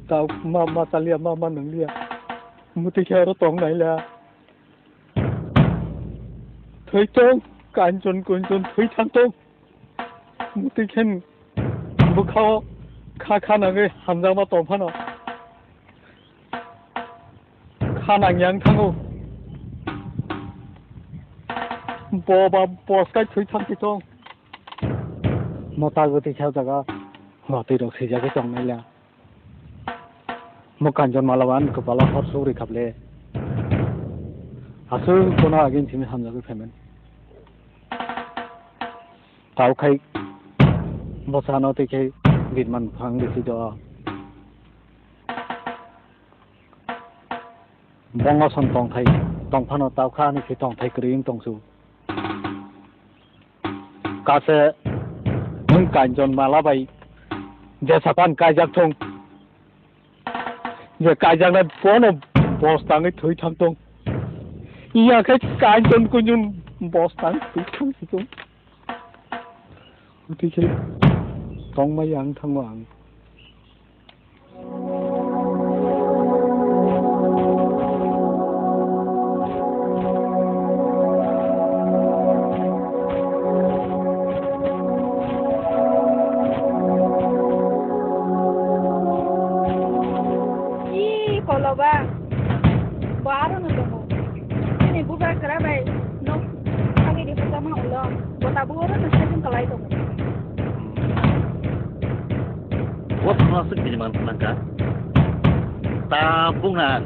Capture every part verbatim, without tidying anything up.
Tao ma, ma chaliya, ma, ma nungliya. Muti khe aro tong naila. Thwi tong, kanchon kunchon thwi thang tong. Muti khen bwkhao kha kha nangwi hamjakma tong phano. Kha nang yang thango. Bo ba boskai thwi thang thwi tong. Mota goti khe o jaga watwi rok swijagwi tong naila. Mo kanjon malaban kwpalo hor sugri khaple. Aswk bono agin simi hamjagwi phaimani. Tao khai bwsano tei khai birman buphang risi do. Bongo son tongthai tongphano tao kha ani khe tongthai kwrwi wng tongsu. Kase nwng kanjon mala bai jesa pan kaijak thung. Je kaijaknai bono bos tangwi thwi thang tong. Iya khe kanjon kunjon bos tang thwi thang si tong. Uti khe tongmai ang thango ang. Ih, koloba. Bo aro no tongo. Chini bubagra bai nok thangwi rikha tongma ulo. Bo tabuk oro no saichung kalai tongo. Bo thangna aswk bini man khnang kha. Tabuk na ang.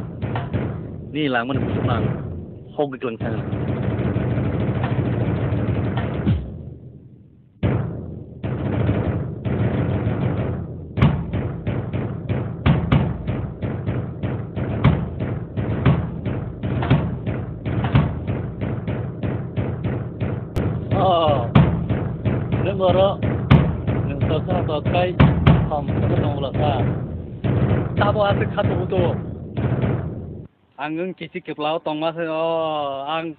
Ni langmani busuk na ang. Hok giklang thang. Oh, nwng oro, nwng toksa tokai, thom, toksa tongwla sa. Tabo aswk kha tubu tubu. Ang wng kichi kwplao tongma se, o, ang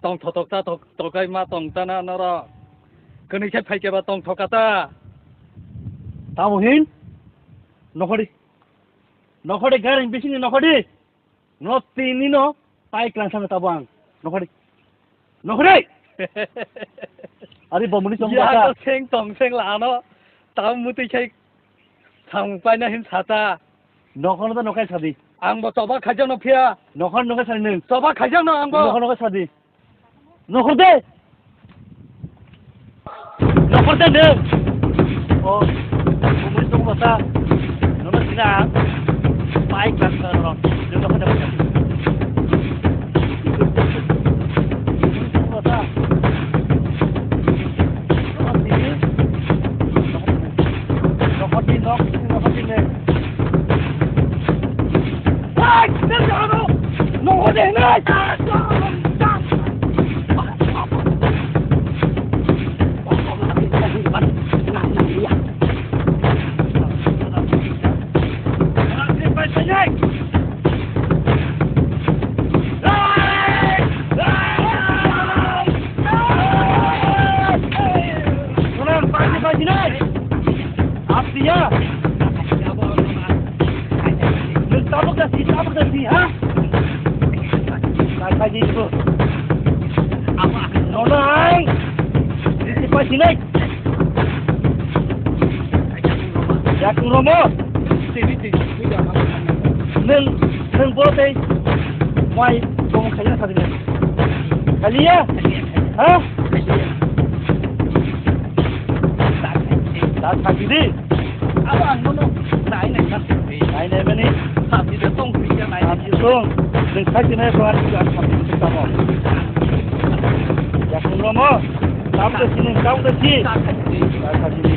tongthotok ta tok-, tokai ma tong ta na norok. Kwnwi khe phai khe ba tongthoka ta. Tamo hin? Nokhori. Nokhori garing bisingni nokhori. No tini no pai klang sana tabo ang. Nokhori. Nokhori. Ari bomuni song Ya bata. To seng tong seng la ano. Tam muti khai Samung paina hin sata. Nokhorno da nokhai sadi. Ang bo choba khaijak no phiya. Nokhor nokhai sadi nung. Choba khaijak no ang bo. Nokhor nokhai sadi. Nokhor de. Nokhor de nung. O, umui tong bata. Nono sina. Pai klas karo. Nung nokhor de. Umui tong bata. Nokhor sini. Nokhorni nok, nokhorni nok. Hai, nang ano, nokhorni hinai. Sonan, paji, paji, nai. Apsiya. Nung tabuk da si, tabuk da si, ha? Kai, kai, di, di, bu. Nonai. Di, di, paji, nai. Yakung romo. Nung, nung bo tei. Mai, bo khaja sa di. Khaliya? Ha? Ta thang di. Abo ang bono nai nai na. Nai nai mani. Sabi de tong kri ya nai. Sabi tong. Nung khai nai ko ang ang sabi de tamo. Ya kun romo. Tam de sini, tam de si. Ta thang di. Ta thang di.